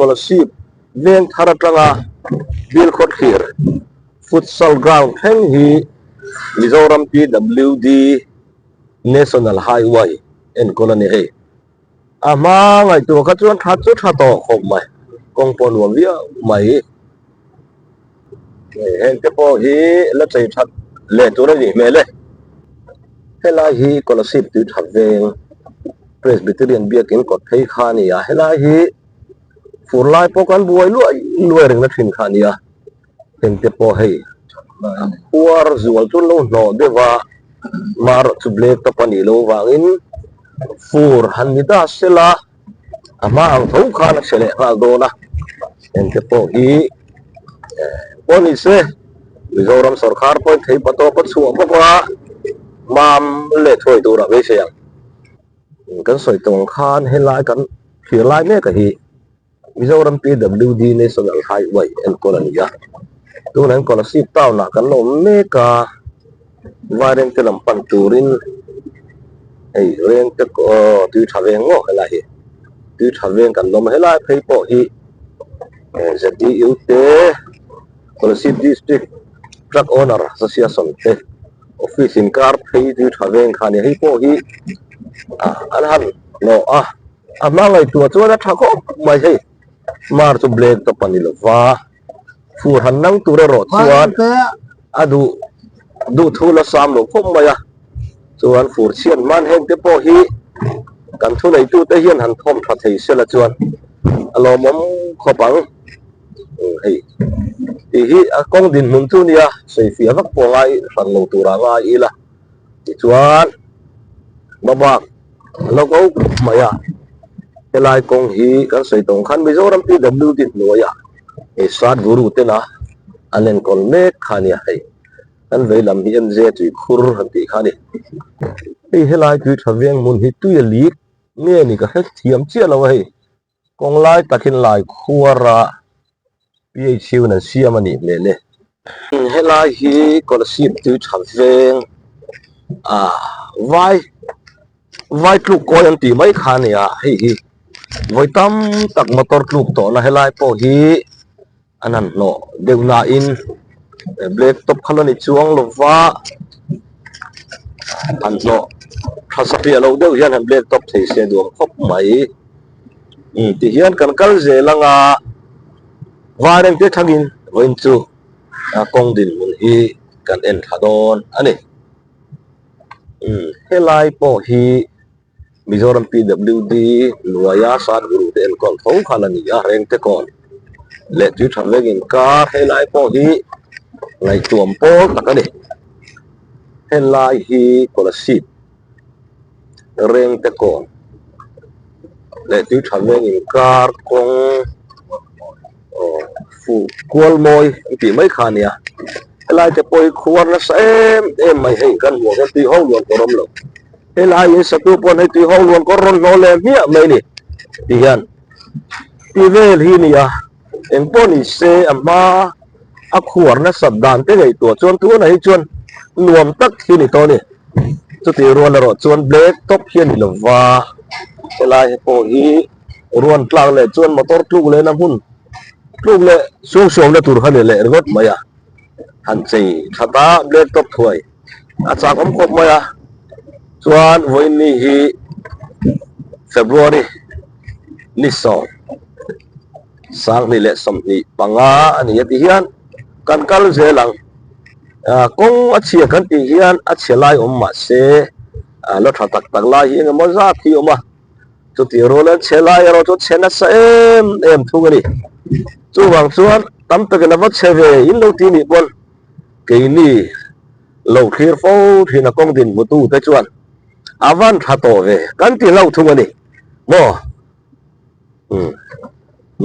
Kolasib veng thar atanga Bilkhawthlir Futsal Ground thleng hi Mizoram PWD National Highway enkawl a ni hei. A hma ngaihtuah kha chuan tha chu tha tawh khawp mai, kawng pawh nuam viau mai. Heng te pawh hi la chei that leh tur a nih hmel e. Helai hi Kolasib tui tha veng Presbyterian biakin kawt phei kha a ni a, helai hi fur lai pawh kan buai luai luai reng na thin kha a ni a, heng te pawh hei a khuar zual chu an lo hnawh deuh a, marawh chu black top a nih loh vangin fur han ni ta sela. A hma ang tho khan a chhe leh nghal dawn a, engte pawh hi pawh ni se Mizoram sawrkar pawhin thei patawp a chhuah bawk a, mam leh thuai turah beisei ang. Kan sawi tawh ang khan helai kan thlir lai mek a hi Mizoram PWD National Highway enkawl a ni a, tunah hian Kolasib town ah kan la awm mek a. Vairengte lam pan turin hei rengte aw tui tha veng maw helai hi tui tha veng kan lawm a helai phei pawh hi ZDU te Kolasib District Truck Owner Association te office inkar phei tui tha veng kha a ni hei pawh hi ah an han hlawh a a hma ngaihtuah chuan a tha khawp mai hei mar chu black top a ni lova. Fur han nang tur erawh chuan a duh duh thu la sam lo khawp mai a, chuan fur chhiat hman heng te pawh hi kan thuneitu te hian han thawm tha thei sela chuan a lawmawm khawp ang hei tih hi a kawng dinhmun chu nia sawifiah vak pawh ngai hran lo turah ngai ila. Tichuan hmabak a lo ko mai a, helai kawng hi kan sawi tawng khan Mizoram PWD hnuaiah hei Sadguru tena an enkawl mek kha a nia hei kan vei lam hi MJ tui khur han tih kha a ni. Hei helai tui tha veng hmun hi tui a lik nge ni ka hre thiam chiah lo a hei. Kawng lai takin lai khuara PHU in an siam a nih hmel e. Helai hi Kolasib tui tha veng ah vai vai tluk kawi an tih mai kha a ni a hei hi vawi tam tak motor tluk tawhna helai pawh hi an han hnawh deuh nain black top kha la ni chuang lova han hnawh tha satliah loh deuh hian han black top thei se duam khawp mai ti hian kan kal zel anga var engte thlangin vawiin chu kawng dinhmun hi kan en thla dawn a ni helai pawh hi. Mizoram PWD hnuaia Sadguru te enkawl tho khan a ni a, Rengte kawn leh tui tha vek inkar helai pawh hi ngaihtuam pawl tak a ni. Helai hi Kolasib Rengte kawn leh tui tha vek inkar kawng aw fuh kual mawi an tih mai kha a nia. Helai te pawh hi khuar nasa em em mai hei kan hmuh hian tui ho luan kawr awm lo. Helai in satu pawn hei tui ho luan kawr rawn hlawh leh hmiah mai ni ti hian ti vel hi a ni a eng pawh ni se a hma a khuar nasat dan te ngaihtuah chuan tunah hi chuan nuam tak hi a ni tawh a ni chutih rual erawh chuan black top hi a ni lova helai he pawh hi ruan tlak leh chuan motor tluk lehna hmun tluk leh suang suangna tur kha a ni leh ringawt mai a han chei that a black top thuai. A chak awm khawp mai a, chuan vawiin hi February ni sawm sanghnih leh 25 a ni a ti hian kan kal zel ang ah kawng a chhia kan tih hian a chhia lai awm mah se ah la tha tak tak lai hi eng emaw zat hi a awm a chutih rual hian chhe lai erawh chu chhe nasa em em thung a ni chuvang chuan tam takin a va chhe ve in lo ti nih pawn. Keini lo thlir fo thin a kawng din hmutu te chuan a van tha tawh ve kan ti hlauh thung a ni maw? Umm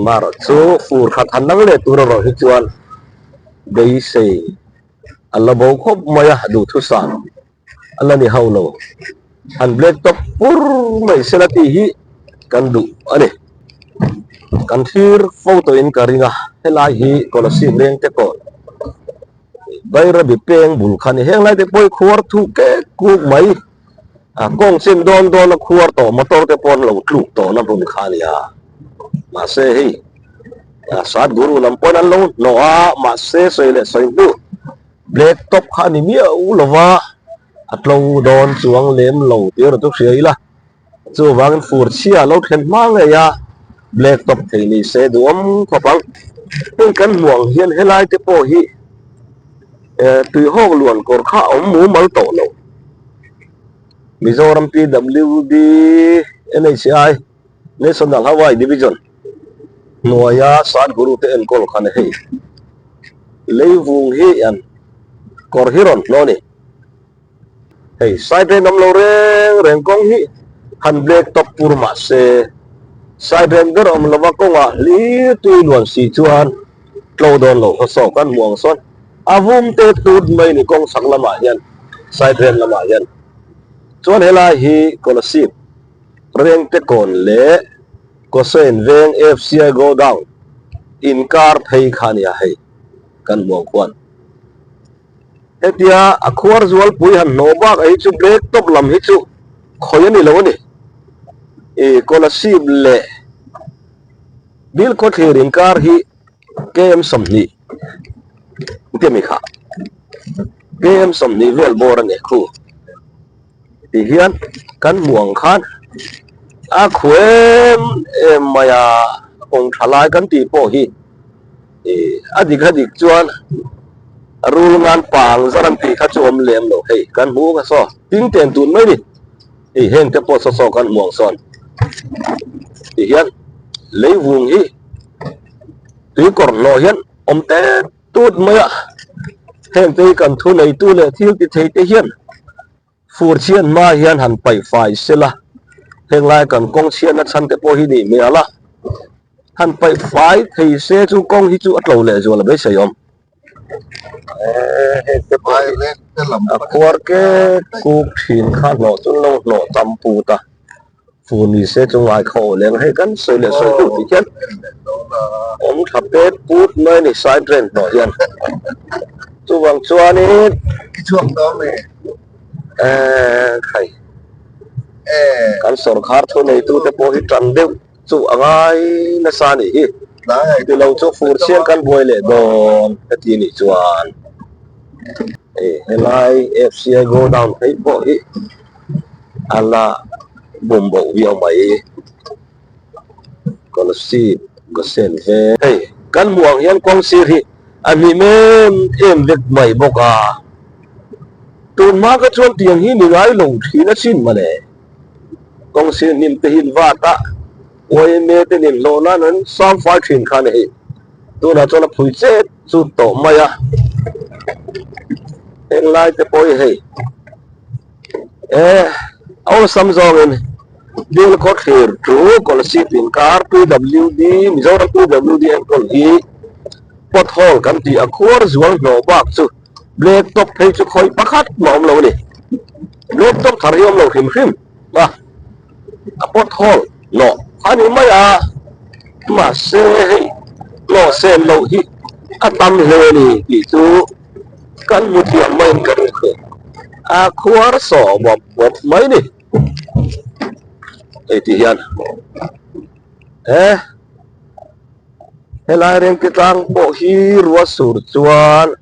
marawh chu fur khat han dang leh tur erawh hi chuan beisei a la bo khawp mai a duhthusam a la ni hauh lo. Han black top pur mai sela tih hi kan duh a ni. Kan thlir fo tawhin ka ring a, helai hi Kolasib Rengte kawn Bairabi peng bul kha a ni. Heng lai te pawh hi khuar thu kek kuk mai a kawng chin dawn dawn a khuar tawh motor te pawh an lo tluk tawhna hmun kha a ni a. Mahse hei. Sadhguru lam pawn an lo hnawh a, mahse sawi leh sawi hnu black top kha a ni miau lo va, a tlo dawn chuang lem lo tih erawh chu hria ila. Chuvangin fur chhia lo thlen hma ngei a, black top thei ni se duhawm khawp ang. Heng kan hmuh ang hian helai te pawh hi tuihawk luan kawr kha a awm mumal tawh lo. Mizoram PWD NHI National Highway Division hnuaia Sadhguru te enkawl khan hei leivung hi an kawr hi rawn hlawh a ni. Hei side awm lo reng reng kawng hi han black top pur mah se side ber awm lova kawngah hlir tui luan si chuan tlo dawn lo khaw saw kan hmuh ang sawn a vum te tut mai ni kawng chhak lamah hian side lamah hian chuan helai hi Kolasib Rengte kawn leh Kawsain veng FCI Godown inkar phei kha a nia hei kan hmuh ang khuan. Hetia a khuar zualpui han hnawh bak ah hi chu black top lam hi chu khawi a ni lo a ni. Ih Kolasib leh Bilkhawthlir inkar hi KM 20 engtia mi kha KM 20 vel bawr a ni khu. Ti hian kan hmuh ang khan a khu em em mai a kawng tha lai kan tih pawh hi ih a dik a dik chuan rul ngan pang zar an tih kha chu awm lem lo hei kan hmu ang a saw ting ten tun mai ni hei heng te pawh saw saw kan hmu ang sawn ti hian leivung hi tui kawr hlawh hian awm tet tut mai a heng te hi kan thu neitu leh thil ti thei te hian Fur chhiat hma hian han paih fai sela, heng lai kan kawng chhiatna chhan te pawh hi nih hmel a, han paih fai thei se chu kawng hi chu a tlo leh zual a beisei awm. Heng te pawh hi a khuar kek kuk thin kha hnawh chu an lo hnawh tam put a, fur ni se chu ngai khaw awh leng hei kan sawi leh sawi deuh tih hian awm tha pet put mai a ni side drain hnawh hian chuvang chuanin eee khai kan sawrkhar thu neitu te pawh hi tan deuh chu a ngai nasa a nih hi tilo chu fur chhiang kan buai leh dawn heti anih chuan helai F_C_I go down phei pawh hi. A la bum boh viau mai. Kolasib Gosen ve. Hei kan hmuh ang hian kawng sir hi a hnim em em vek mai bawk a. Tun hma kha chuan tiang hi ni ngai lo thin a chin mawle. Kawng sir hnim te hi vat a yma te nen hlawh nan an sam fai thin kha a ni hei. Tunah chuan a phui chet chut tawh mai a. Heng lai te pawh hi hei. Eh, awlsam zawngin Bill Khawthlir chu Kolasib inkar PWD, Mizoram PWD enkawl hi pothole kan tih a khuar zual hnawh bak chu black top phei chu khawih pakhat mah awm lo a ni. Black top thar hi awm lo hrim hrim a, a pothole hnawh a ni mai a, mahse hei hnawh sen loh hi a tam hle a ni tih chu Kan hmu thiam maiin ka ring thin. A khuar saw bawp bawp mai ni. Hei ti hian he helai rengte tlang pawh hi rua sur chuan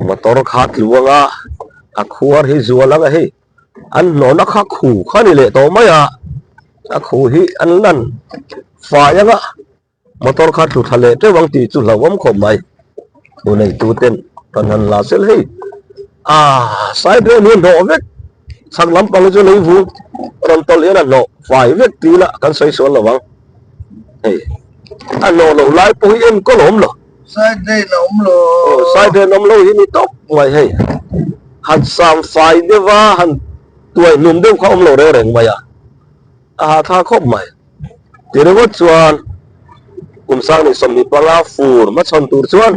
motor kha tluang a, a khuar hi zual ang a hei. An hlawhna kha khu kha ni leh tawh mai a, a khu hi an lan fai ang a. Motor kha tlu thla leh teuh ang tih chu hlauhawm khawp mai. Thu neitu ten kan han la sel hei. Aaa side rail hi a hnawh vek. Chhak lampang hi chu lei vu rawn tawlh hian a hnawh fai vek ti ila kan sawi sual lo ang. Hei a hnawh loh lai pawh hi enkawl a awm lo. Side rail a awm lo. Aw side rail awm lo hi ni tawp mai hei. Han sam fai deuh a han tuai hnum deuh kha awm lo reng reng mai a. A hahthlak khawp mai. Ti ringawt chuan kum sang ni 25 fur hmachhawn tur chuan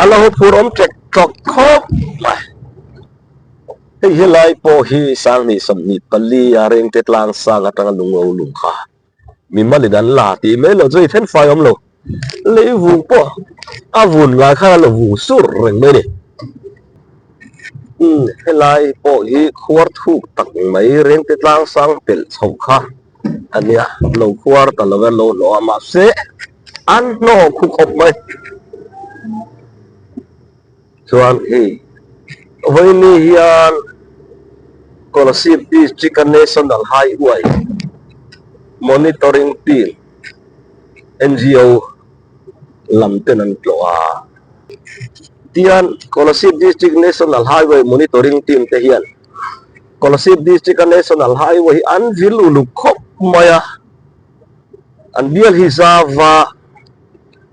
a lo phur awm ṭek ṭawk khawp mai. Hei hi lai pawh hi sang ni 24 a rengte tlang sang atanga lung lo lung kha mimalin an la tih mai lo chu i then fai awm lo. Lei vung pawh a vun ngai khan a lo vung sur reng mai a ni. Umm helai pawh hi khuar thuk tak mai rengte tlang sang pelh chhoh kha. A nia, lo khuar ta lo e, lo hlawh a, mahse. An hnawh khu khawp mai. Chuan hei vawiini hian Kolasib District a National Highway Monitoring Team, NGO, lam ten an tlawh a. Tihian Kolasib District National Highway Monitoring Team te hian Kolasib District a National Highway hi an vil uluk khawp mai a. An bial hi zava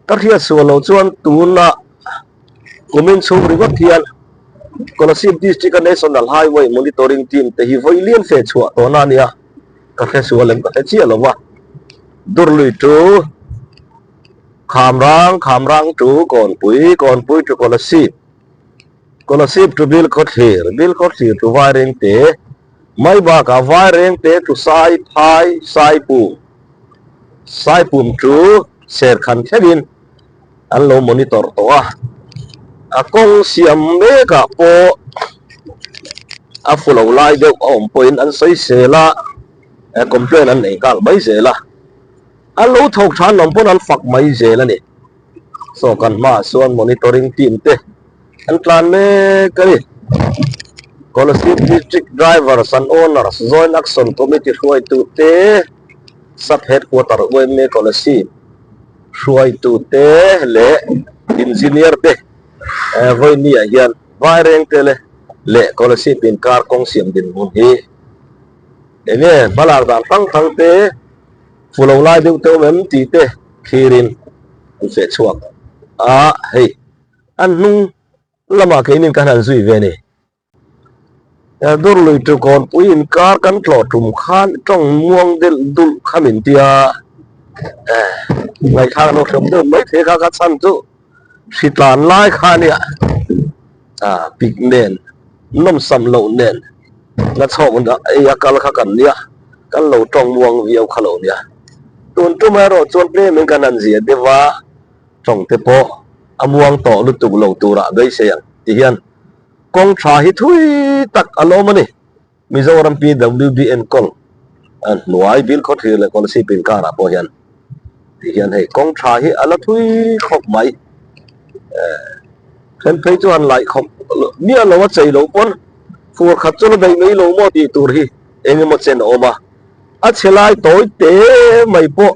ka hriat sual loh chuan tuna kumin chhung ringawt hian Kolasib District a National Highway Monitoring Team te hi vawi lian fe chhuah tawhna a nia, ka hre sual em ka hre chiah lo va. Durlui chu Khamrang, Khamrang chu Kawnpui, Kawnpui chu Kolasib, Kolasib chu Bilkhawthlir, Bilkhawthlir chu Vairengte, mai bakah Vairengte chu Saiphai, Saipum, Saipum chu Serkhan thlengin an lo monitor tawh a, a kawng siam mekah pawh a fu lo lai deuh a awm pawhin an sawi zel a, complaint an nei nghal mai zel a, an lo thawk tha an awm pawn an fak mai zel a ni. Saw kan hmaah chuan monitoring team te an tlan mek a ni. Kolasib District Drivers and Owners Joint Action Committee hruaitute Sub Headquarter UMA Kolasib hruaitute leh engineer te vawinia hian Vairengte leh Kolasib inkar kawng siam dinhmun hi enge hmalak dan hrang hrang te fu lo lai deuh te awm em tih te thlirin an feh chhuak a, hei an hnung lamah keinin kan han zui ve a ni. Dur lui chu kawnpui inkar kan tlawh tum khan tawng muang delh dulh kha min tia ngaihthlak lo hrem deuh mai thei kha ka chhan chu hri tlan lai kha nia pik nen nawmsam loh nen la chhawk ei a kal kha kan nia kan lo tawng muang viau kha lo nia tun tum erawh chuan tlem in kan han zia deuh a tawng te pawh a muang tawh lutuk lo turah beisei ang ti hian. Kawng tha hi thui tak a lawm a ni. Mizoram PWD enkawl a hnuai Bilkhawthlir leh Kolasib inkarah pawh hian ti hian hei kawng tha hi a la thui khawp mai. Then phei chu han laih khawp miah lo a chei loh pawn fur khat chu la daih mai lo maw tih tur hi eng emaw chen a awm a. A chhe lai tawi te mai pawh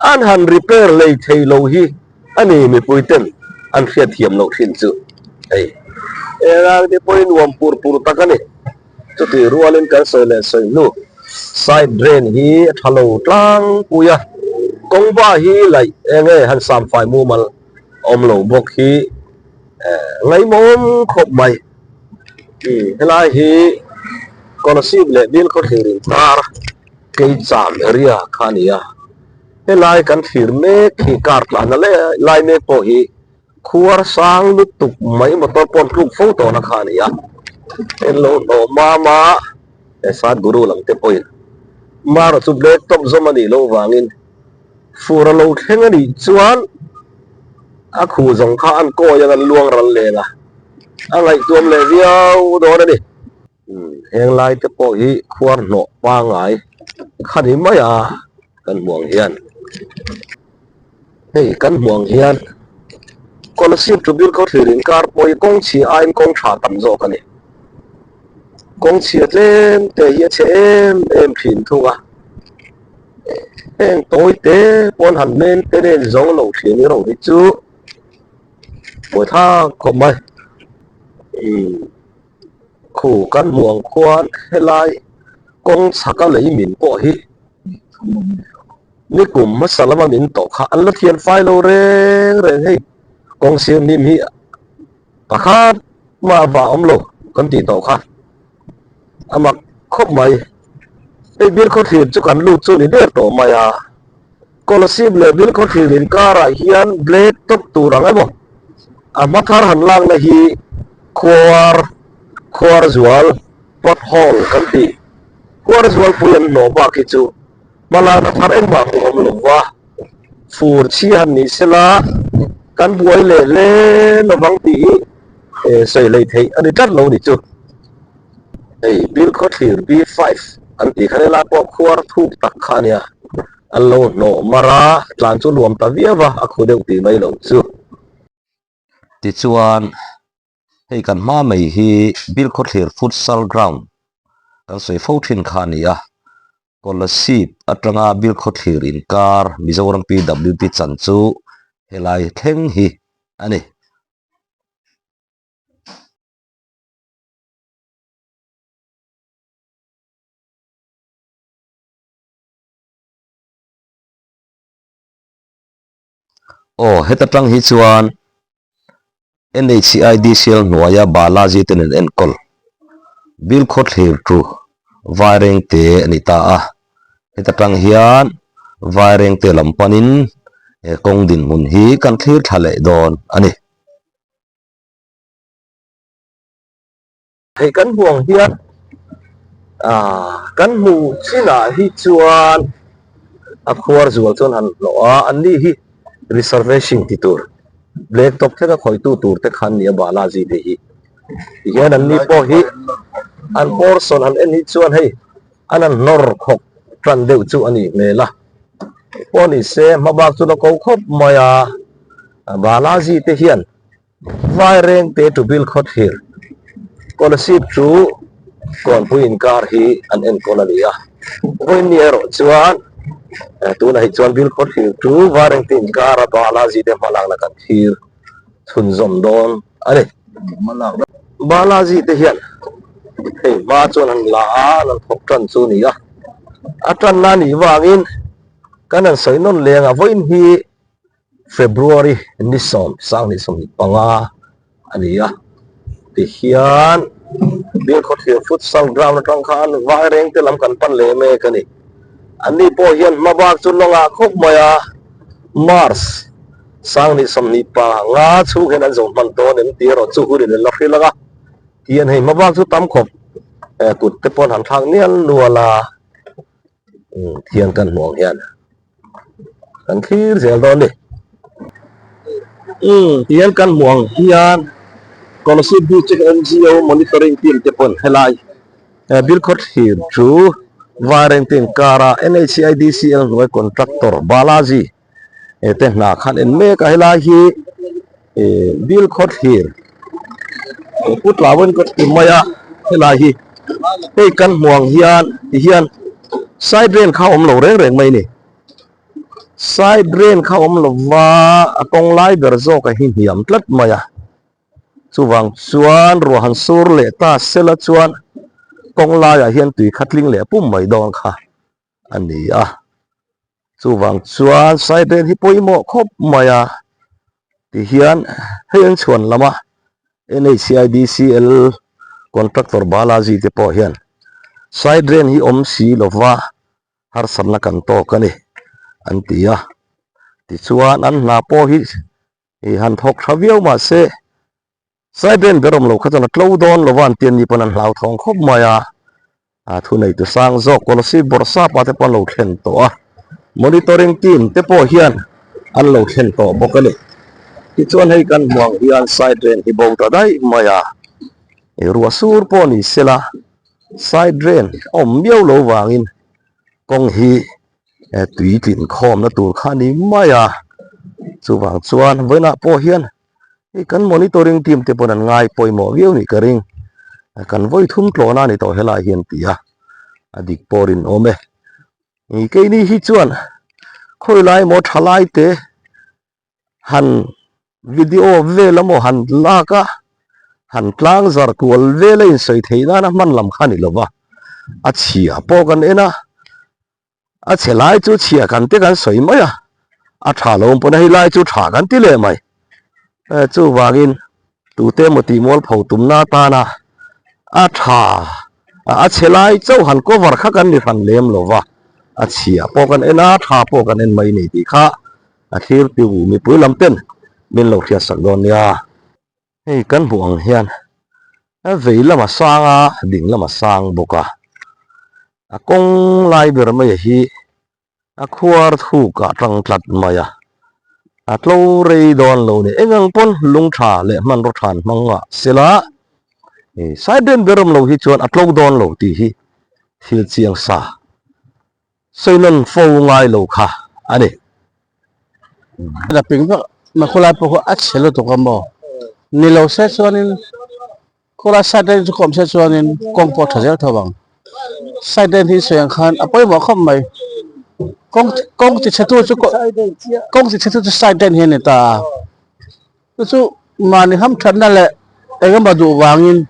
An han repair lei thei lo hi a ni mipui ten an hriat thiam loh thin chu hei. Erang te pawhin nuam pur pur tak a ni. Chutih rualin kan sawi leh sawi hnu side drain hi a tha lo tlangpui a, kawngva hi laih eng nge han samfai mumal awm lo bawk hi ngaihmawm khawp mai. Helai hi Kolasib leh Bilkhawthlir inkar. Keicham area kha a ni a, helai kan thlir mek hi car tlanna lai mek pawh hi khuar sang lutuk mai motor pawn tluk fo tawhna kha a ni a, en lo hnawh mam a he Sadhguru lam te pawhin Mara chu black top zawm a nih loh vangin fur a lo thleng a nih chuan a khuh zawng kha an kawi ang an luang ral leng a, a ngaihtuam leh viau dawn a ni. Heng lai te pawh hi khuar hnawh pangai kha ni mai a kan hmuh ang hian hei kan hmuh ang hian Kolasib to Bilkhawthlir inkar pawh hi kawng chhia aiin kawng tha tam zawk a ni kawng chhia tlem te hi a chhe em em thin thung a heng tawi te pawn han men te nen zawng lo thin erawh hi chu buaithlak khawp mai umm. Khu kan hmuh ang khuan helai kawng chhaka lei min pawh hi nikum hmasa lama min tawh kha an la thian fai lo reng reng hei kawng sir hnim hi pakhat mah vah awm lo kan tih tawh kha a mak khawp mai hei Bilkhawthlir chu kan lut chu ni der tawh mai a Kolasib leh Bilkhawthlir inkarah hian black top tur ang emaw a hma thar han lakna hi khuar khuar zual pot hole kan tih khuar zualpui an hnawh bak hi chu hmalakna thar engmah hmuh awm lo va fur chhi han ni sela kan buai leh hle lovang tih hi sawi hlei theih a ni tlat lo ni chu. Hei Bilkhawthlir B5 an tih kha helai pawh khuar thuk tak kha a nia. An lo hnawh mar a, tlan chu nuam ta viau a, a khu deuh tih mai loh chu. Tichuan, hei kan hma mai hi Bilkhawthlir Futsal Ground kan sawi fo thin kha a ni a, Kolasib atanga Bilkhawthlir inkar Mizoram PWD chan chu helai thleng hi a ni. Aw heta tang hi chuan NHIDCL hnuaia Balaji te nen enkawl Bilkhawthlir chu Vairengte a ni ta a, heta tang hian Vairengte lam panin he kawng dinhmun hi kan thlir thla leh dawn a ni. Hei kan hmuh ang hian ah kan hmuh chinah hi chuan a khuar zual chuan han hlawh a an ni hi reservation ti tur black top thlenga khawihtu tur te khan nia Balaji te hi tihian an ni pawh hi an portion han en hi chuan hei an han hnawr khawk tan deuh chu a nih hmel a pawh ni se hmabak chu la ko khawp mai a Balaji te hian. Vairengte to Bilkhawthlir Kolasib chu Kawnpui inkar hi an enkawl a ni a, vawiin erawh chuan tunah hi chuan Bilkhawthlir chu Vairengte inkara Balaji te hmalakna kan thlir chhunzawm dawn a ni. Balaji te hian hei hma chuan an la a, an han thawk tan chu a ni a, a tanna a nih vangin kan han sawi nawn leng a, vawiin hi February ni sawm sanghnih 25 a ni a, tihian Bilkhawthlir Futsal Ground atang khan Vairengte lam kan pan leh mek a ni. Anni pawh hian hma bak chu lawngah khawp mai a, March 2025 chhung hian an zo hman dawn em tih erawh chu hun in an la hrilh ang a, tihian hei hma bak chu tam khawp kut te pawh an han thlak nial nual a, thian kan hmuh ang hian. Kan thlir zel dawn ni. Umm tihian kan hmuh ang hian Kolasib District NGO Monitoring Team te pawn helai Bilkhawthlir chu Vairengte inkara NHIDCL hnuai contractor Balaji te hna khan en mek a helai hi Bilkhawthlir Pu Tlawen ka ti mai a helai hi hei kan hmuh ang hian tihian side rail kha a awm lo reng reng mai a ni side rail kha a awm lova a kawng lai ber zawk a hi hniam tlat mai a chuvang chuan ruah han sur leh ta sela chuan kawng laiah hian tui kha tling leh pum mai dawn kha. a ni a chuvang chuan side rail hi pawimawh khawp mai a tihian hei an chhuan lama N_H_I_D_C_L contractor Balaji te pawh hian side rail hi awm si lova harsatna kan tawk a ni an ti a tichuan an hna pawh hi ih han thawk tha viau mahse. Saiben ber awm lo kha chuan a tlo dawn lo va an ti a ni pawn an hlauthawng khawp mai a, a thuneitu sang zawk Kolasib Bawrhsapa te pawh an lo thlen tawh a, monitoring team te pawh hian an lo thlen tawh bawk a ni. Tichuan hei kan hmuh ang hian side drain hi bo ta daih mai a, ruah sur pawh ni sela side drain a awm miau lo vangin kawng hi tui tlin khawmna tur kha a ni mai a, chuvang chuan vawiinah pawh hian Hei kan monitoring team te pawn an ngai pawimawh viau nih ka ring. Kan vawi thum tlawhna a ni tawh helai hian ti a, a dik pawh rinawm e. Keini hi chuan khawi lai emaw tha lai te han video vel emaw han lak a, han tlang zar kual vel a insawi theih nana hman lam kha a ni lova, a chhia pawh kan en a. A chhe lai chu chhia kan te kan sawi mai a, a tha lo ang pawn a hei lai chu tha kan ti leh mai. Chuvangin tute emaw tih mual pho tumna atana a tha a chhe lai chauh han cover kha kan ni hran lem lo va, a chhia pawh kan en a, tha pawh kan en mai ni tih kha a thlir tiu mipui lam ten min lo hriatsak dawn nia. Hei kan hmuh ang hian a vei lam a sang a, ding lam a sang bawk a, a kawng lai ber mai hi a khuar thuk ah tang tlat mai a, a tlo rei dawn lo ni. Eng ang pawn lung tha leh hmanraw than hmang ah sela side ren ber awm lo hi chuan a tlo dawn lo tih hi thil chiang sa. Sawi nawn fo ngai lo kha a ni. A ping vak mai khawlai pawh kha a chhe lutuk a maw? Ni lo se chuanin khawlai side lane chu ka awm se chuanin kawng pawh a tha zel tho ang. Side lane hi sawi ang khan a pawimawh khawp mai. Kawng kawng ti chhe tu chu kawng ti chhe tu chu side lane hi a ni ta a. Chu chu mahni hamthatna leh eng emaw duh vangin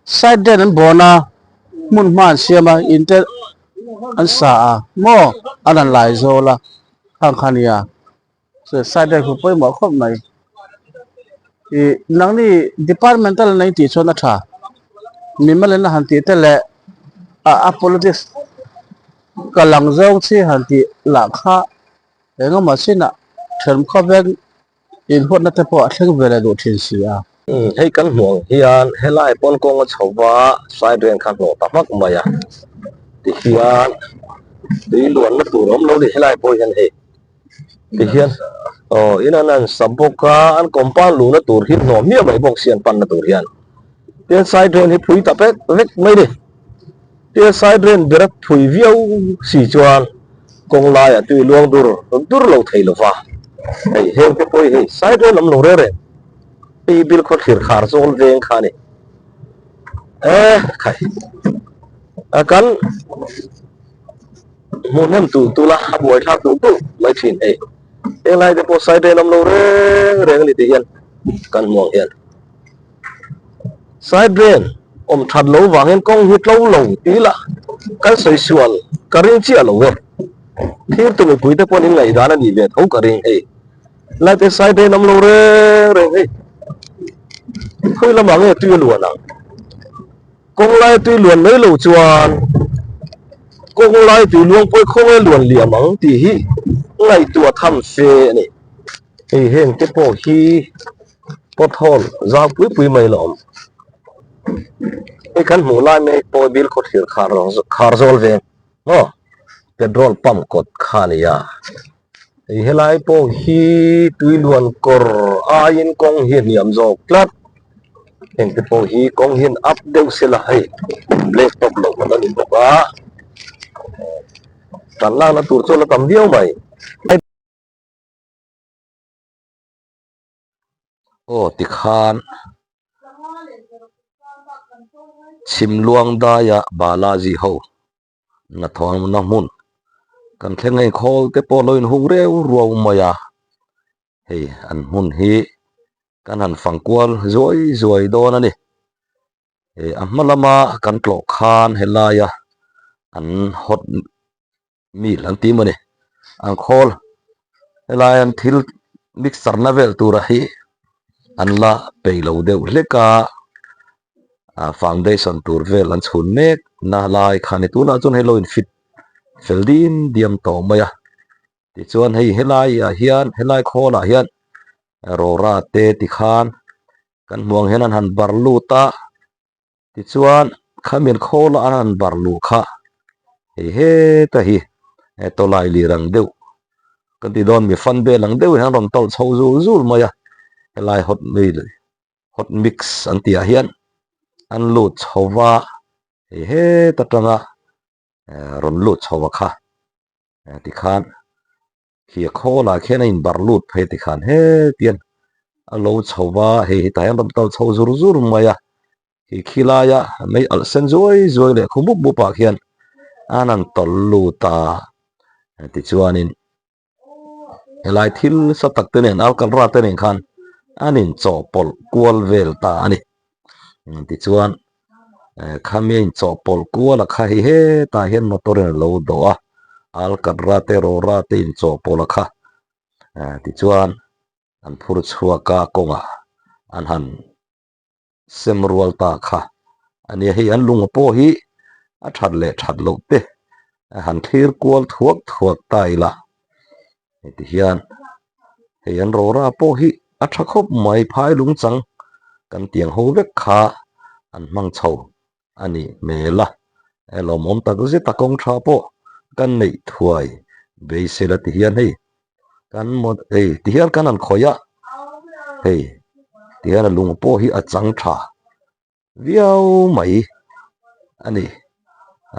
side lane an bawn a, hmun hma an siam a, in te an sa a maw an han lai zawl a khang kha nia chu side lane khu pawimawh khawp mai ih nangni departmental nei tih chuan a tha mimalin a han tih te leh a politics ka lang zawng chi han tih lah kha engemaw chinah then khawveng Inhuatna te pawh a thleng ve leh duh thin si a. Hei kan hmuh ang hian helai pawn kawng a chho va, side ren kha hnawh ta hmak mai a. Tihian tui luanna tur a awm lo ni helai pawh hian hei tihian aw in an an sa bawk a, an compound luhna tur hi hnawh miah mai bawk si an panna tur hian. Tihian side ren hi phui ta vek vek mai ni. Tihian side ren ber a phui viau si chuan kawng laiah tui luang dur dur lo thei lo va. Hei heng te pawh hi hei side ren awm lo reng reng. Hei hi Bilkhawt thlir khar zawl veng kha a ni. Eh khai a kan hmuh hnem tulh tulh a, a buai thlak tulh tulh mai thin hei. Heng lai te pawh side ren awm lo reng reng a ni tih hian kan hmu ang hian. Side drain awm that lo vangin kawng hi tlo lo tih lah kan sawi sual ka ring chiah lo e. Thir tu mipui te pawhin in ngaihdan a nih ve tho ka ring hei. Lai te side drain awm lo reng reng hei. Khawi lamah nge tui a luan ang? Kawng lai tui luan mai lo chuan kawng lai tui luang pawh hi khawnge luan liam ang tih hi ngaihtuah tham fe a ni. Hei heng te pawh hi Pothole zau pui pui mai la awm. Hei kan hmuh lai mek pawh bil khaw thlir khar khar zawl ve maw petrol pump kawt kha a ni a. Hei helai pawh hi tui luan kawr aiin kawng hi a hniam zawk tlat. Heng te pawh hi kawng hian up deuh sela hei black top loh kan la ni bawk a. Tan lakna tur chu a la tam viau mai. Aw tikhan Chhimluang daia Balaji ho hnathawhna hmun kan thleng hei khawl te pawh lo inhung reu ruau mai a, hei an hmun hi kan han fang kual zuai zuai dawn a ni. Hei a hma lama kan tlawh khan helaia an hot mil an ti maw ni an khawl helai an thil mixer na vel tura hi an la peih lo deuh hlek a ah foundation tur vel an chhun mek na lai kha ni tunah chuan hei lo in fit fel dim diam tawh mai a tichuan hei helai ah hian helai khawl ah hian rawra te tikhan kan hmuh ang hian an han bar lut a. Tichuan khamian khawl a an han bar luh kha hei heta hi tawlai lir ang deuh kan ti dawn mi fan bel ang deuh hian rawn tawlh chho zul zul mai a helai hot meal hot mix an tih ah hian an lut chho va hei heta tanga rawn lut chho a kha tikhan. Khi a khawlah khian a inbarh lut phei tikhan hetiang a lo chho va, hei hetah hian rawn kal chho zur zur mai a, khi khilaia mei alh sen zuai zuai leh khu mup mup ah khian an han tawlh lut a, tichuanin helai thil sa tak te nen alkalra te nen khan an inchawhpawlh kual vel ta a ni, tichuan Khami a inchawhpawlh kual a kha hei hetah hian motor in a lo dawh a, alkatra te rawra te inchawhpawlh a kha tichuan an phur chhuak a kawngah an han sem rual ta kha a nia hei an lung pawh hi a that leh that loh te a han thlir kual thuak thuak ta ila heti hian hei an rawra pawh hi a tha khawp mai phai lung chang kan tiang ho vek kha an hmang chho a nih hmel a he lawmawm tak zet a kawng tha pawh kan neih thuai beisei la ti hian hei kan maw hei ti hian kan han khawih a hei ti hian a lung pawh hi a chang tha. viau mai a ni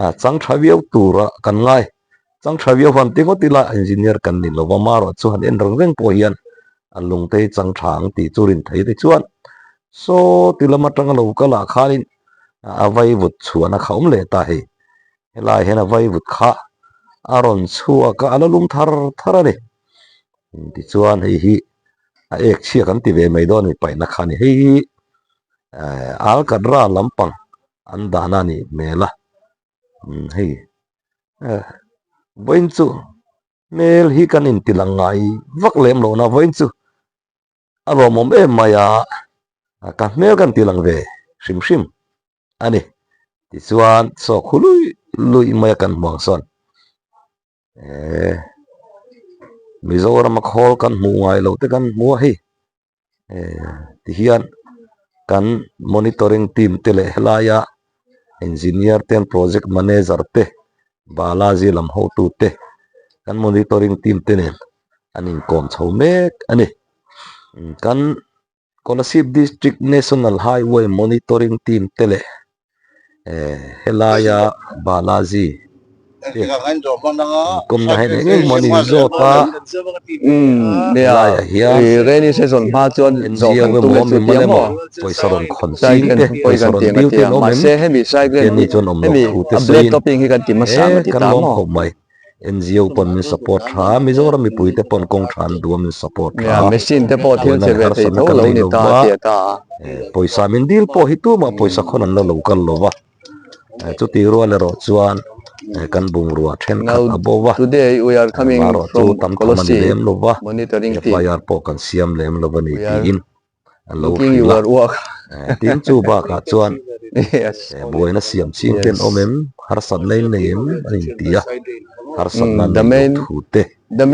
a chang tha viau tura kan ngai. Chang tha viau han ti ngawt ila engineer kan ni lova marawh chu han en reng reng pawh hian a lung te hi chang tha ang tih chu rin thei te chuan saw ti lam atanga lo kal ah khanin a vaivut chhuahna kha awm leh ta hei. Helai hian a vaivut kha a rawn chhuak a, a la lum thar thar a ni. Tichuan hei hi a ek chhia kan ti ve mai dawn a ni paihna kha a ni. Hei hi Alkatra lampang an dahna a nih hmel a. Hei vawiin chu hmel hi kan intilang ngai vak lem lo na vawiin chu a lawmawm em mai a, ka hmel kan tilang ve hrim hrim a ni. Tichuan saw khu luih luih mai a kan hmu ang sawn eh Mizoram a khawl kan hmuh ngai loh te kan hmu a hei. Tihian kan monitoring team te leh helaia engineer te project manager te Balaji lam hotu te kan monitoring team te nen an inkawm chho mek a ni. Kan Kolasib District National Highway Monitoring Team te leh helaia Balaji te inkawmna hi eng eng maw an inzawt a helaiah hian NGO emaw mimal emaw pawisa rawn khawn ching te pawisa rawn dil te an awm em keini chuan awm loh thu te sawiin he kan lawm khawp mai. NGO pawn min support tha a, Mizoram mipui te pawn kawng tha an duh a min support tha a, buaina leh harsatna kan nei lo va, pawisa min dil pawh hi tumah pawisa khawn an la lo kal lo va, chuti rual erawh chuan kan bungrua thenkhat a bo va, marawh chu tam tham a ni lem lo va, FIR pawh kan siam lem lo va ni tiin. a lo hrilh a tin chu bakah chuan buaina siam ching te an awm em harsatna in nei em a inti a harsatna an neih loh thu te an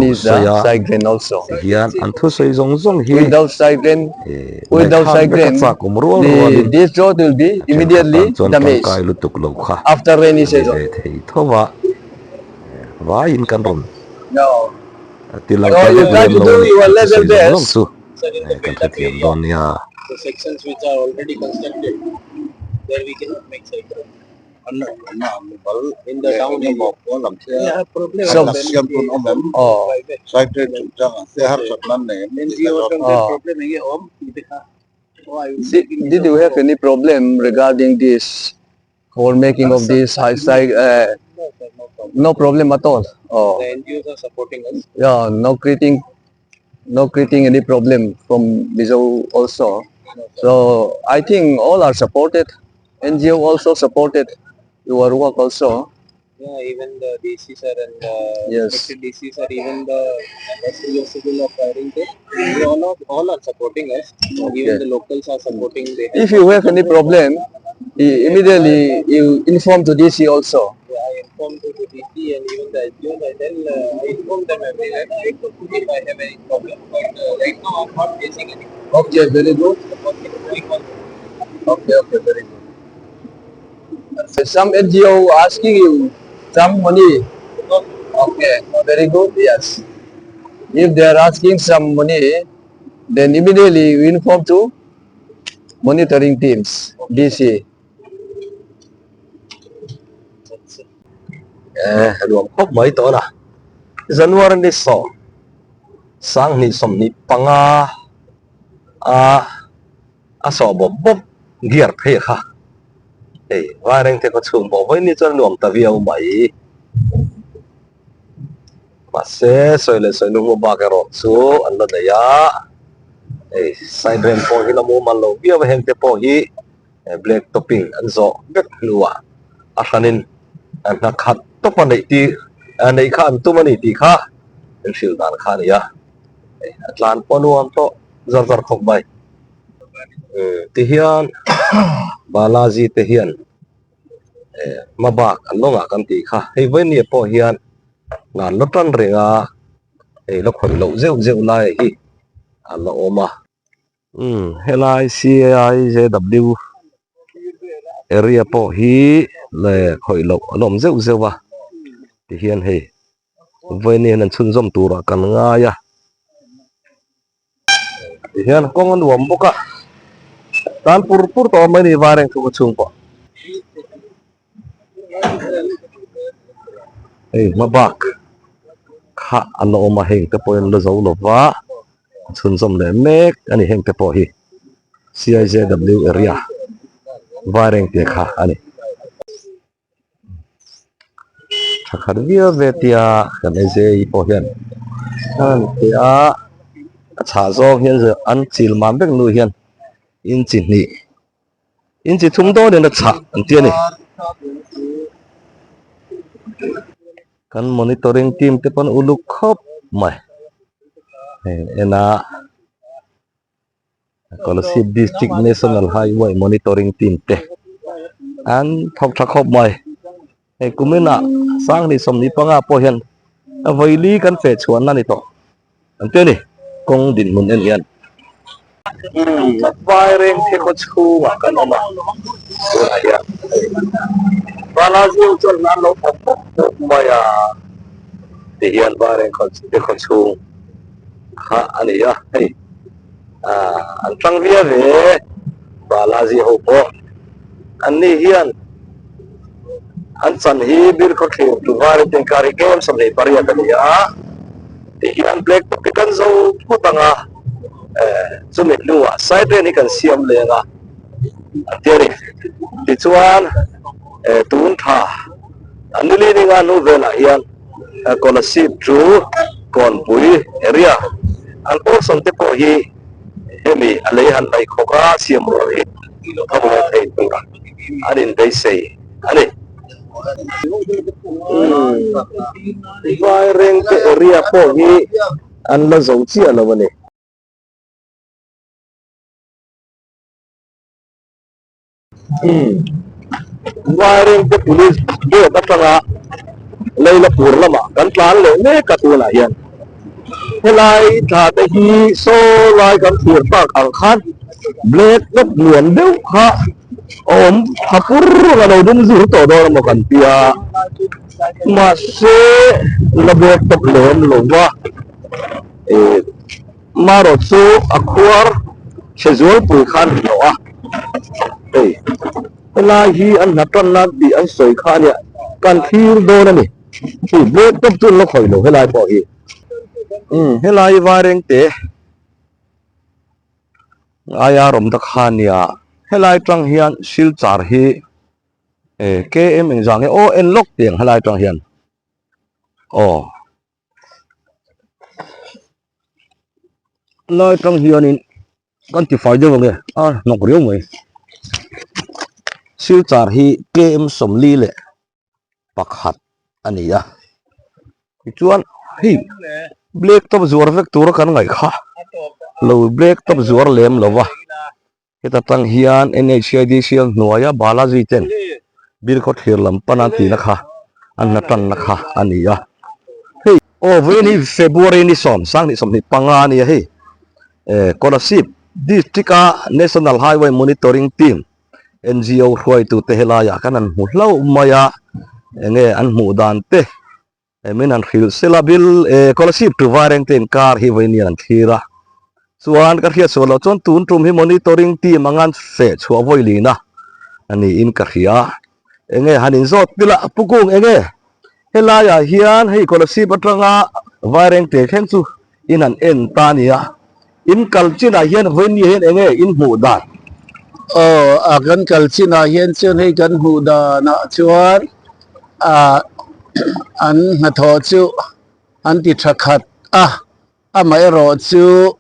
lo sawi a tihian an thusawi zawng zawng hi ngaihthlak vek a chak awm rual rualin a thenkhat tan chuan tangkai lutuk lo kha a ni ve thei tho va vaiin kan rawn A ti lang ta vek lem lo a ni an thusawi zawng zawng chu kan hrethiam dawn nia. Did you have any problem regarding this for making of this high side uh, no problem at all oh The NGOs are supporting us. yeah no creating no creating any problem from Mizo also so I think all are supported NGO also supported your work also Yeah, even the DC sir and the Yes. respected DC sir, even the SPO civil of Farrington, they all are, all are supporting us. Even the locals are supporting. They if you have any problem immediately you inform to DC also Yeah, I inform to the DC and even the SDOs. I tell, I inform them everywhere if I have any problem. But right now I'm not facing any. Okay, very good. The work is going on. Okay, okay, very good. Some NGO asking you some money. Okay, very good. Yes. If they are asking some money, then immediately you inform to monitoring teams, DC. Eh, nuam khawp mai tawh a. January ni sawm sanghnih sawmhnih panga a a sawh bawp bawp gear phei kha hei vaireng te khaw chhung pawh vawiin ni chuan a nuam ta viau mai. Mahse sawi leh sawi nu bak erawh chu an la nei a, hei side rem pawh hi la mumal lo viau a heng te pawh hi black topping an zawh vek hnuah a hranin hna khat tawp a neih tir neih kha an tum a ni tih kha an hrilh dan kha a ni a, hei a tlan pawh nuam tawh zar zar khawp mai. Tihian Balaji te hian hma bak an lawngah kan tih kha hei vawinia pawh hian an la tan reng a hei la khawih loh zeuh zeuh lai hi a la awm a umm helai C A I J W area pawh hi leh khawih loh an awm zeuh zeuh a tihian hei vawinia hian an chhunzawm turah kan ngai a. Tihian kawng a nuam bawk a, tan pur pur tawh awm mai ni vai reng thu ka chhung pawh. Hei hma bak kha a la awm a heng te pawh hi an la zo lo va chhunzawm leh mek a ni heng te pawh hi C_I_J_W area Vairengte kha a ni. Tha khat viau ve tia kan AJI pawh hian a rawn ti a a chhah zawng hian an chil mam vek nu hian inchi hnih inchi thum dawnin a chhah an ti a ni. Kan monitoring team te pawn uluk khawp mai hei en a. Kolasib District National Highway Monitoring Team te an thawk tha khawp mai. Hei kumin ah Sanghnih 15 pawh hian a vawi kan feh chhuahna a ni tawh an ti a ni kawng dinhmun en hian. Vaireng the khaw chhungah kan awm a tunah hian hei Balaji ho chuan an lo thawk bawk bawk mai a tihian Vaireng the khaw chhung kha a ni a hei. Ah an tang viau ve Balaji ho pawh an ni hian an chan hi bir khaw thlir Dubai te inkar hi game 28 a ni a ti hian black top hi kan zo phawt ang a eh chumi hnuah side lane hi kan siam leng a an ti a ni tichuan eh tun tha an ni leaning a hnu velah hian. Kolasib chu Kawnpui area an portion te pawh hi hemi a lei han laih khawk a siam rual hi thawk leh thei tur an inbeisei a ni. Vairengte area pawh hi an la zo chiah lo a ni. Vairengte police board atanga Leilapur lamah kan tlan leh mek a tunah hian helai thla te hi saw lai kan thlir tak ang khan black top nuam deuh kha a awm tha pur a lo dum zur tawh dawn emaw kan tia mahse la black top lem lo va eh. Marawh chu a khuar chhe zualpui khan a hlawh a, hei helai hi an hna tan nan tih an sawi kha ania kan thlir dawn a ni, hei black top chu an la khawih lo helai pawh hi. Umm helai hi Vairengte aia rawmna kha ania helai tang hian Silchar hi KM engzah nge aw en lawk tiang helai tang hian aw. Lai tang hianin kan ti fai deuh ange a hnawk riau mai silchar hi KM 41 a ni a tichuan hei black top zuar vek tura kan ngaih kha lo black top zuar lem lo va. Heta tang hian NHIDCL hnuaia Balaji ten Birkhaw thlir lam pana tihna kha an hna tanna kha a ni a. Hei aw vawiin hi February ni sawm 20 25 a ni a hei. Eh Kolasib District a National Highway Monitoring Team NGO hruaitute helaiah khan an hmu hlauh mai a, enge an hmuh dan te Min han hrilh sela bil e Kolasib tu Vairengte inkar hi vawiin hian an thlir a, chuan ka hriat sual loh chuan tun tum hi monitoring team anga an feh chhuah vawi lin a a niin ka hria. Enge han inzawt ila Pu Kung enge helaiah hian hei Kolasib atanga Vairengte thleng chu in han en ta a nia, in kal chinah hian vawiin hian enge in hmuh dan? Aw, a kan kal chinah hian chuan hei kan hmuh danah chuan ah an hnathawh chu an ti tha khat a, amaherawh chu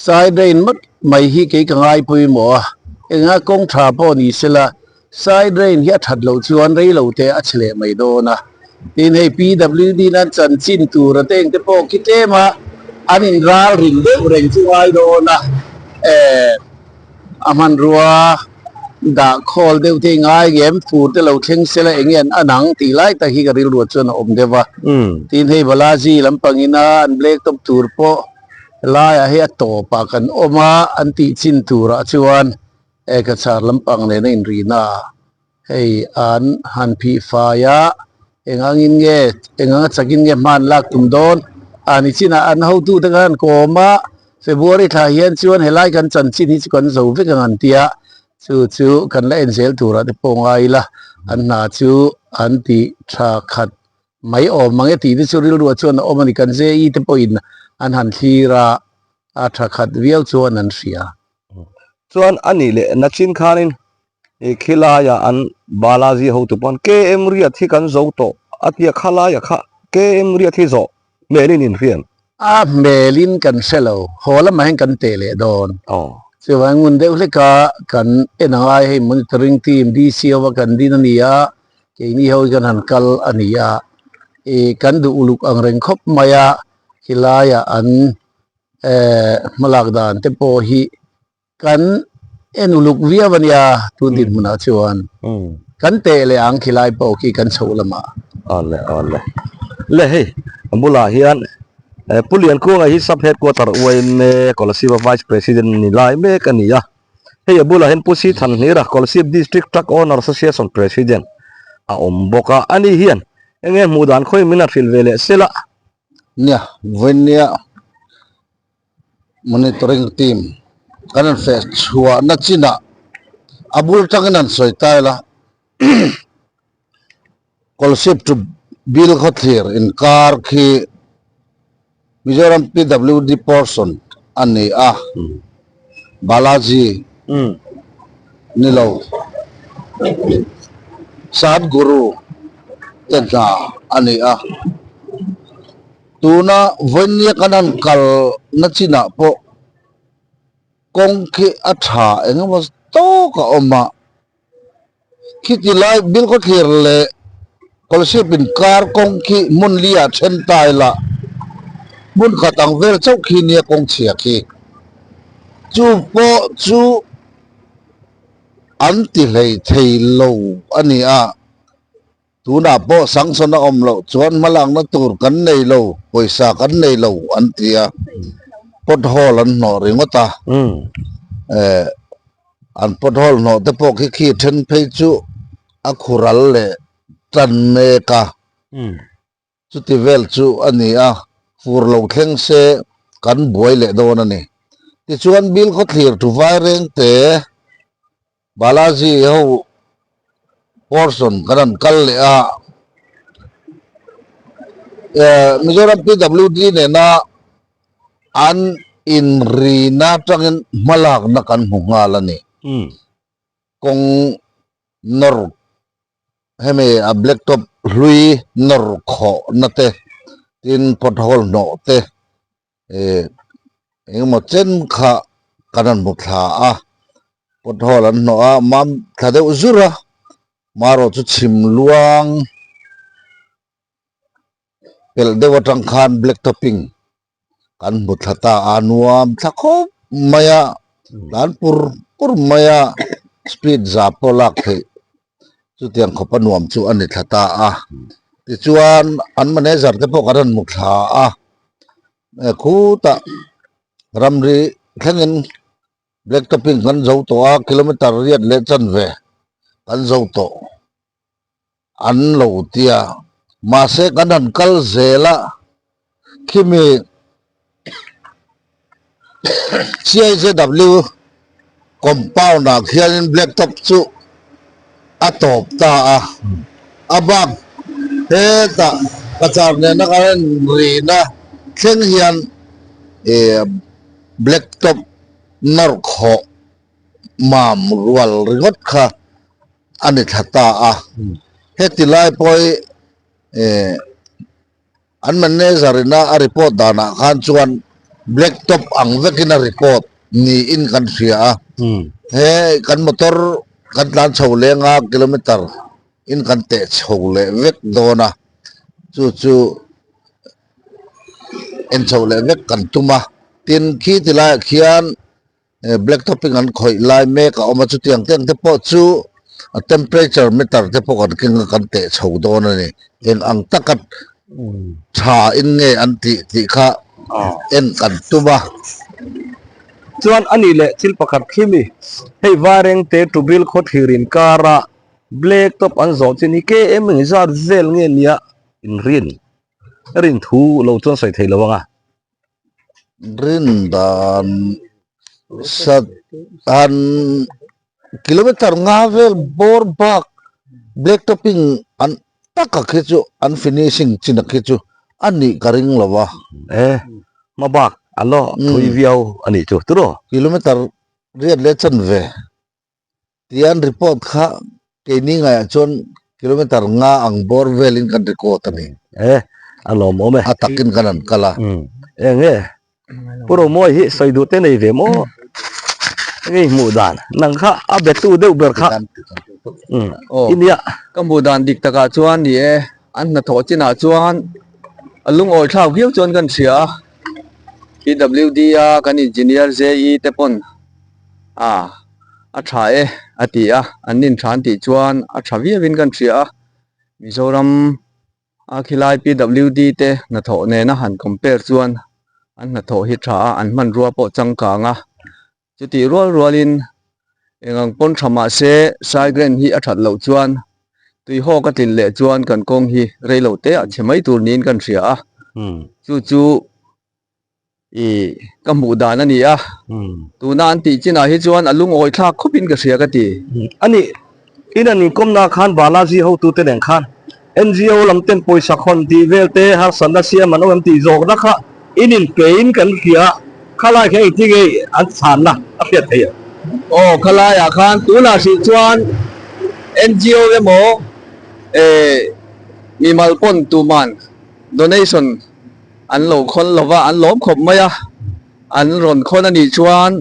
side lane mawt mai hi kei ka ngai pawimawh a, enga kawng tha pawh ni sela side lane hi a that loh chuan rei lo te a chhe leh mai dawn a, tin hei PWD nan chanchin tur a te engte pawh khi tlem a an in ral ring deuh reng chu ngai dawn a, eh. A hmanrua dah khawl deuh te ngai ngem fur te lo thleng sela eng nge an an ang tih lai tak hi ka rilruat chuan a awm deuh a. Tin hei Balaji lampang ina an black top tur pawh laiah hei a tawpah kan awm a an tih chin turah chuan e ka char lampang nena inrihna ah Hei an han phih fai a, eng angin nge, eng anga chakin nge hma an lak tum dawn? A ni chinah an hotute khan an kawm a, February thla hian chuan helai kan chanchin hi chu kan zo vek ang an ti a, chu chu kan la en zel turah te pawh ngai ila, an hna chu an ti tha khat. mai awm ang e tih te chu rilruah chuan a awm a ni. Kan JE te pawhin an han thlir a, a tha khat viau chuan an hria. Chuan a nih leh nachin khanin i khilaiah an Balaji hotu pawn KM riat hi kan zo tawh a tia khalaiah kha KM riat hi zawh hmelin inhriam. A hmelin kan hre lo, haw lamah hian kan teh leh dawn. Chuvangin ngun deuh hleka kan en ang ai hei monitoring team DC ho a kan din a ni a, keini ho hi kan han kal a ni a, ih kan duh uluk ang reng khawp mai a, khilaiah an eh hmalak dan te pawh hi Kan en uluk viau a nia tun dinhmunah chuan kan teh leh ang khilai pawh khi kan chhoh lamah. Awle awle le hei a bulah hian Pu Liankuanga hi Sub Headquarter UMA Kolasib a Vice President ni lai mek a ni a, hei a bulah hian Pu Si Thanhlira Kolasib District Truck Owner Association President a awm bawk a, ani hian enge hmuh dan khawi min a hrilh ve leh sela. Nia vawinia Monitoring team kan han feh chhuahna chinah a bul tangin han sawi ta ila Kolasib to Bilkhawthlir inkar khi Mizoram PWD portion a ni a, Balaji ni lo Sadhguru te hna a ni a. Tuna vawinia kan han kal na chinah pawh kawng khi a tha eng emaw tawk a awm a, khiti lai Bilkhawthlir leh Kolasib inkar kawng khi hmun li ah then ta ila hmun khat ang vel chauh khi nia kawng chhia khi chu pawh chu an ti hlei thei lo a ni a. Tunah pawh sanction a awm loh chuan hmalakna tur kan nei lo, pawisa kan nei lo an ti a, pothole an hnawh ringawt a, eh an pothole hnawh te pawh khi khi then phei chu a khural leh tan mek a. Chuti vel chu a ni a, fur lo thleng se kan buai leh dawn a ni. Tichuan Bilkhawthlir thu vai reng te Balaji ho portion kan han kal leh a, Mizoram PWD nena an inrina atangin hmalakna kan hmu nghal a ni. Kawng nawr hemi a black top hlui nawr khawhna te tin pothole hnawh te eh engemaw chen kha kan han hmu thla a pothole an hnawh a mam thla deuh zur a marawh chu chhim luang pelh deuh atang khan black topping kan hmu thla ta a nuam thla khawp mai a tlan pur pur mai a speed za pawh lak theih chutiang khawpa nuam chu a ni thla ta a tichuan an manager te pawh kan rawn hmu thla a khutah ramri thlengin black topping kan zo tawh a kilometer riat leh chanve kan zo tawh. an lo ti a, mahse kan han kal zel a, khimi CIJW compound ah khianin black top chu a tawp ta a, a bak hetah Cachar nena kan en rina thleng hian ih black top nawr khawh mam rual ringawt kha a ni thla ta a, heti lai pawh hi eh an manager ina a report danah khan chuan black top ang vekin a report niin kan hria a, he kan motor kan tlan chho leng a kilometer in kan teh chho leh vek dawn a, chu chu en chho leh vek kan tum a, tin khi ti laiah khian. Black topping an khawih lai mek a awm a chutiang te ang te pawh chu a temperature meter te pawh kan keng a kan teh chho dawn a ni eng ang taka tha in nge an tih tih kha en kan tum a. Chuan a nih leh thil pakhat khi mi hei Vaireng te Tubil khawthlir inkara black top an zawh chin hi KM eng zat vel nge nia inrin rin thu lo chuan sawi thei lo ang a. Rin dan sat an kilometer nga vel bawr bak black topping an. taka khi chu an finishing chin a khi chu a nih ka ring lo a. E hma bak a lo thui viau a nih chu turaw. Kilometer riat leh chanve tia an report kha keini ngaiah chuan kilometer nga ang bawr velin kan record a ni. E a lawmawm e. A takin kan han kal a. Eng nge Pu Romawi hi sawi duh te nei ve maw? Enge i hmuh dan? Nang kha a betu deuh ber kha i nia. Ka hmuh dan dik takah chuan ni e, an hnathawh chinah chuan a lungawi thlak viau chuan kan hria a, PWD a kan engineer JE te pawn a a tha e a ti a, an nin tha an tih chuan a tha viauin kan hria a, Mizoram A khilai PWD te hnathawh nena han compare chuan an hnathawh hi tha a, an hmanrua pawh changkang a. Chutih rual rualin eng ang pawn tha mah se Saigrand hi a that loh chuan tuihawk a tlin leh chuan kan kawng hi reilo te ah chhe mai tur niin kan hria a. Chu chu I ka hmuh dan a ni a, tuna an tih chinah hi chuan a lungawi thlak khawpin ka hria ka ti. A nih, in an inkawmna khan Balaji hotute nen khan NGO lam ten pawisa khawn tih vel te harsatna siam an awm em tih zawkna kha in inpein kan hria, khalai kha engtin nge an chhanna a hriat theih ang? Aw, khalaiah khan tunah hrih chuan NGO emaw mimal pawn tuman donation An lo khawn lo va, an lawm khawp mai a. An rawn khawn a nih chuan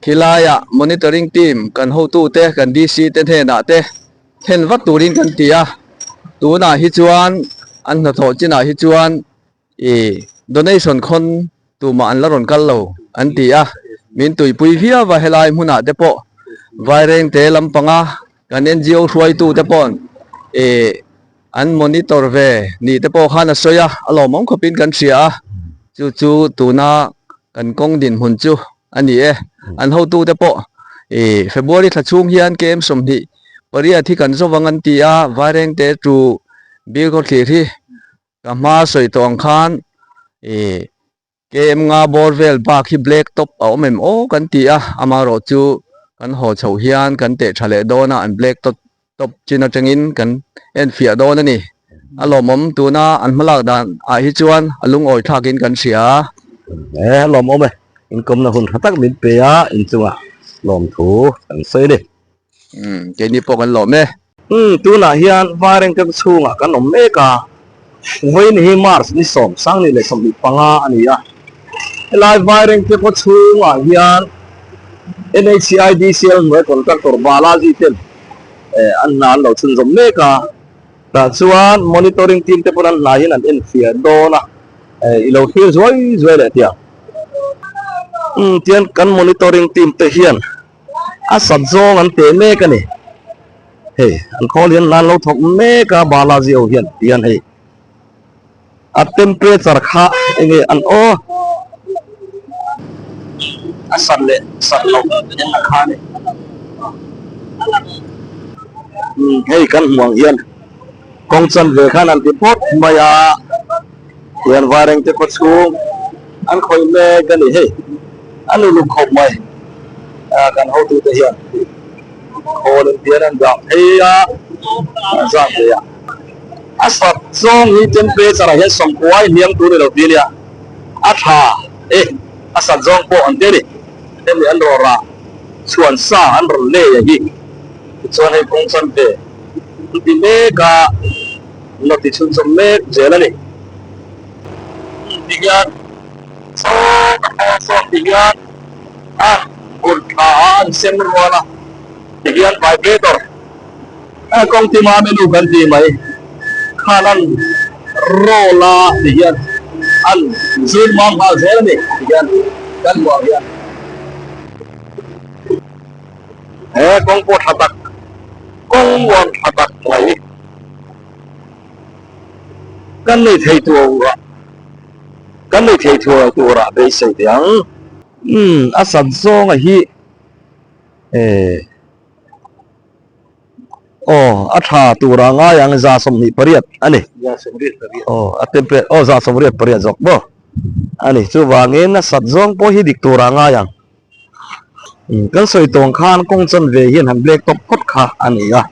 khilaiah monitoring team kan hotute, kan DC te hnenah te thlen vat turin kan ti a. Tunah hi chuan an hnathawh chinah hi chuan ih donation khawn tumah an la rawn kal lo an ti a. Min tuipui viau a helai hmunah te pawh Vairengte lampanga kan NGO hruaitute paw'n ih An monitor ve ni te pawh khan a sawi a, a lawmawm khawpin kan hria a, chu chu tuna kan kawng dinhmun chu a ni e. An hotute pawh ih February thla chhung hian KM 28 hi kan zawvang an ti a, Vairengte tu bil khawthlir hi ka hma sawi tawh ang khan ih KM nga bawr vel bak hi black top a awm em aw kan ti a, amaherawh chu kan haw chhoh hian kan teh tha leh dawn a, an black top top chin atangin kan enfiah dawn a ni. A lawmawm tuna an hmalak dan ah hi chuan a lungawi thlakin kan hria a. E a lawmawm e, inkawmna hun tha tak min pe a, inchungah lawmthu kan sawi a ni. Umm keini pawh kan lawm e. Umm tunah hian Vairengte chhungah kan awm mek a, vawiin hi March ni 10 ni 25 a ni a, helai Vairengte khaw chhungah hian NHIDCL hnuai contractor Balaji ten an hna an lo chhunzawm mek a, tah chuan monitoring team te pawn an hna hian an enfiah dawn a, i lo thlir zuai zuai leh tih ang. Umm tian kan monitoring team te hian. A sat zawng an teh mek a ni. Hei an khawl hian nan lo thawk mek a Balaji ho hian tihian hei a temperature kha enge an aw a sat leh sat loh en a kha a ni. Hei kan hmuh ang hian kawng chanve khan an ti phawt mai a. Tian Vairengte khaw chhung an khawih mek a ni hei, a luluk khawp mai a kan hotute hian khawl in tian an dah phei a, an zam ve a. A sat zawng hi temperature ah hian sawmkuai hniam tur ni lo ti nia, a tha e, a sat zawng pawh an ti a ni, hemi an rawn rah chhuan sa an rawn lei a hi, tichuan hei kawng chanve an ti mek a. La ti chhunchawm mek zel a ni. Ti hian chaw ka thawn sawn ti hian a kut thla a an sem rual a, ti hian vibrator a kawng ti mam enu kan ti mai khan an roll a ti hian an zir mam nghal zel a ni ti hian kan hmuh ang hian he kawng pawh tha tak kawng nuam tha tak mai. Kan nei thei turah kan nei thei thuai turah beisei teh ang. Umm a sat zawnga hi eh aw a tha turah ngai ang 28 a ni. Aw a temperature aw 98 zawk maw a ni chuvangin a sat zawng pawh hi dik turah ngai ang. Kan sawi tawng khan kawng chanve hian han black top phawt kha a ni a.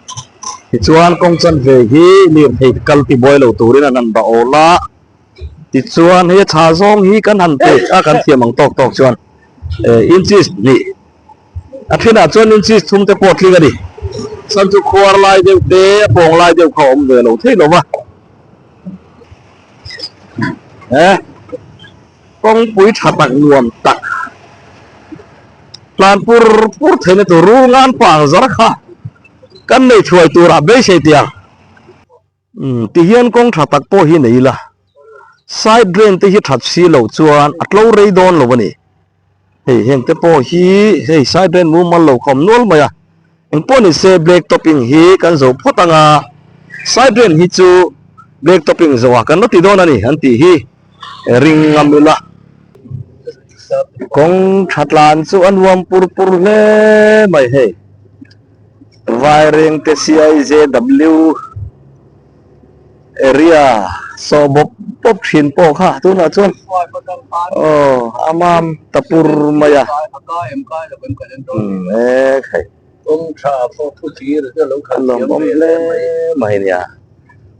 Tichuan kawng chanve hi lirthei kal tibuai lo turin an han dah awl a, tichuan hei a chhah zawng hi kan han pek a kan thiam ang tawk tawk chuan inches hnih a thenah chuan inches thum te pawh tling a ni. Chhan chu khuar lai deuh te a pawng lai deuh kha a awm ve lo thei lo va. Kawngpui tha tak nuam tak tlan pur pur theihna tur rul ngan pang zar kha kan nei thuai turah beisei tih ang. Umm tihian kawng tha tak pawh hi nei ila side drain te hi that si loh chuan a tlo rei dawn lo a ni. Hei heng te pawh hi hei side drain mumal lo kha awm nual mai a, engpawh ni se black topping hi kan zo phawt ang a, side drain hi chu black topping zawh ah kan la ti dawn a ni an tih hi ring ngam ila. Kawng tha tlan chu a nuam pur pur hle mai hei Vairengte CIJW. Area saw bawp bawp thin pawh kha tunah chuan aw a mam ta pur mai a umm e khai a lawmawm hle mai nia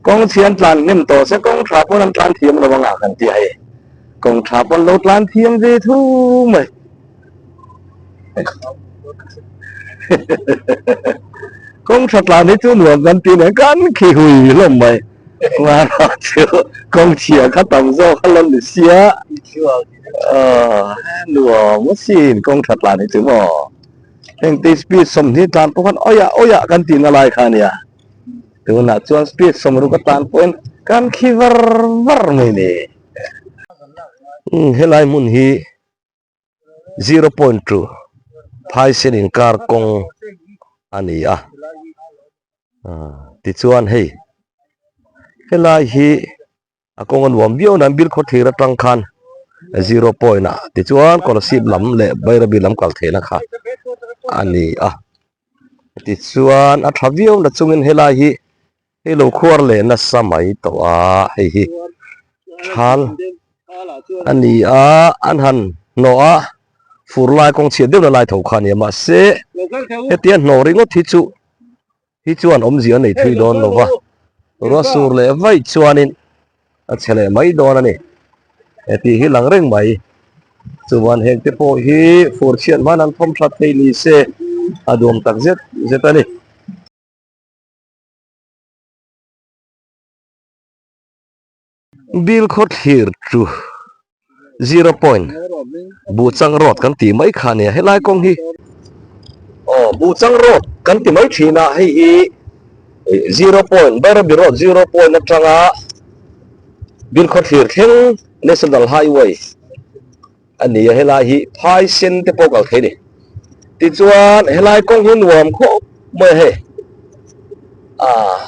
kawng chhian tlan hnem tawh se kawng tha pawn an tlan thiam lo anga kan ti a hei kawng tha pawn lo tlan thiam ve thu mai. Kawng tha tlan hi chu nuam kan ti nen kan khi hui hlawm mai. Mahna chu kawng chhia kha tam zawk a lo ni sia. Nuam a sin kawng tha tlan hi chu maw. Heng te speed 20 tlan pawh khan awia awia kan tihna lai kha a nia. Tunah chuan speed 60 a tlan pawhin kan khi var var mai ni. Helai hmun hi. 0.2 phaisen inkar kawng a ni a tichuan hei helai hi a kawng a nuam viau nan bilkhawt thlir atang khan zero point ah tichuan kolasib lam leh bairabi lam kal theihna kha a ni a tichuan a tha viau na chungin helai hi. Hei lo khuar leh nasa mai tawh a, hei hi thal a ni a, an han hnawh a, fur lai kawng chhiat deuhna lai tho kha a ni a, mahse hetia hnawh ringawt hi chu hi chuan awmzia a nei thui dawn lo va, ruah sur leh vaih chuanin a chhe leh mai dawn a ni, tih hi lang reng mai, chuan heng te pawh hi fur chhiat hman an thawm that thei ni se a duam tak zet zet a ni. Bill khaw thlir chu zero point Buhchang road kan tih mai kha ania helai kawng hi aw Buhchang road kan ti mai thin a hei hi zero point Bairabi road zero point atanga Bill khaw thlir thleng national highway a ni a helai hi phai sen te pawh kal thei a ni tichuan helai kawng hi nuam khawp mai a hei ah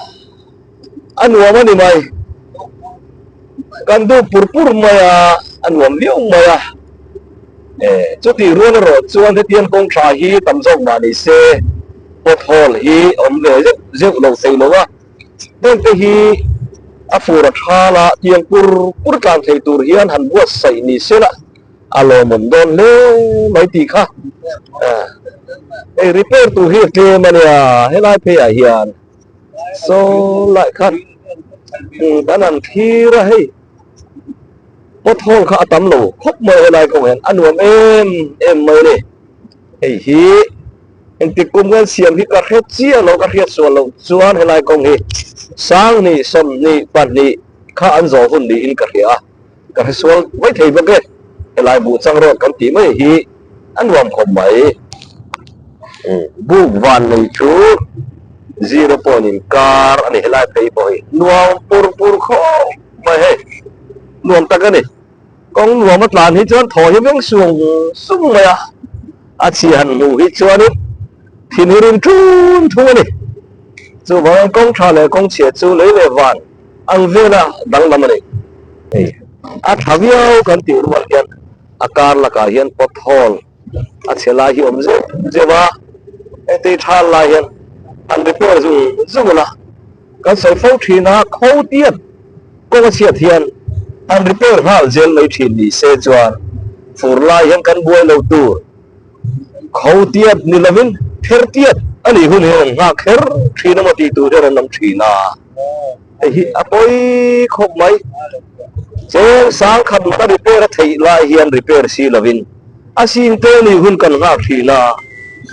a nuam a ni mai kan duh pur pur mai a a nuam viau mai a eh chutih rual erawh chuan hetiang kawng tha hi tam zawk mah ni se pothole hi awm ve zeuh zeuh lo thei lo a heng te hi a fur a thal a tiang pur pur tlan thei tur hian han buatsaih ni se la a lawmawm dawn hle mai tih kha hei repair tur hi a tlem a nia helai phei ah hian saw lai khan kan han thlir a hei pothole kha a tam lo khawp mai helai kawng hian a nuam em em mai a ni. Hei hi engtik kum ngen siam hi ka hre chiah lo, ka hriat sual loh chuan helai kawng hi 20 22 kha an zawh hun niin ka hria a, ka hre sual mai thei bawk e. Helai Buhchang Road kan tih mai hi a nuam khawp mai. Buk van nei chu zero point inkar a ni helai phei pawh hi nuam pur pur khawp mai hei, nuam tak a ni. Kawng nuam a tlan hi chuan thaw hi veng sung sung mai a, a chhi han hmuh hi chuanin thin hi rin thun thung a ni. Chuvangin kawng tha leh kawng chhia chu lei leh van ang vela danglam a ni. Hei a tha viau kan tih rual hian a kar lakah hian pothole a chhe lai hi awm zeuh zeuh a, engti tha lai hian han repair zung zung ula. Kan sawi fo thin a, kho tiat kawng a chhiat hian han repair nghal zel mai thin ni se chuan fur lai hian kan buai lo tur. Kho tiat ni lovin pher tiat. A nih hun hian an nghak kher thin emaw tih tur hian an awm thin a, hei hi a pawi khawp mai. Cheng sang khat a repair a theih lai hian repair si lovin a sin te nih hun kan nghak thin a,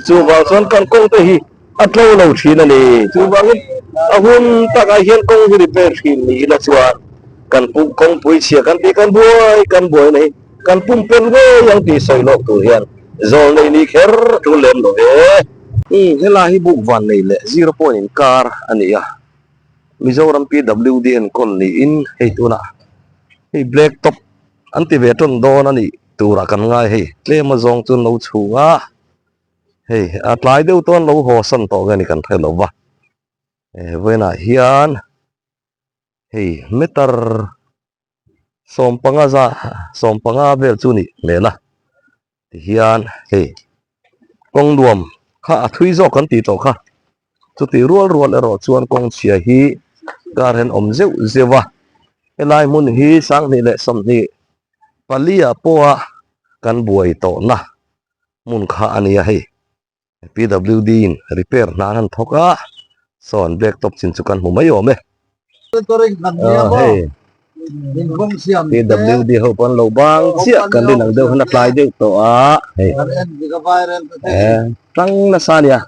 chuvang chuan kan kawng te hi a tlo lo thin a ni. Chuvangin a hun takah hian kawng hi repair thin ni ila chuan kan kawngpui chhia kan tih kan buai kan buaina hi kan pumpelh ngei ang tih sawi lawk tur hian Zawl nei ni kher tul lem lo ve. Umm helai hi buk van nei leh zero point inkar a ni a, Mizoram PWD enkawl niin hei tunah hei black top an ti ve tawn dawn a nih turah kan ngai hei tlem a zawng chu an lo chhung a, hei a tlai deuh tawn lo haw san tawh nge ni kan hre lo va, vawiinah hian hei meter. Sawmpanga za sawmpanga vel chu nih hmel a tihian hei kawng nuam kha a thui zawk kan tih tawh kha chutih rual rual erawh chuan kawng chhia hi kar hian awm zeuh zeuh a helai hmun hi sanghnih leh sawmhnih pali ah pawha kan buai tawhna hmun kha a nia hei. PWD in repair hna an han thawk a, saw an black top chin chu kan hmu mai awm e. Hei PWD ho pawh an lo bang chiah kan rin ang deuh hian a tlai deuh tawh a, hei tang nasa a nia.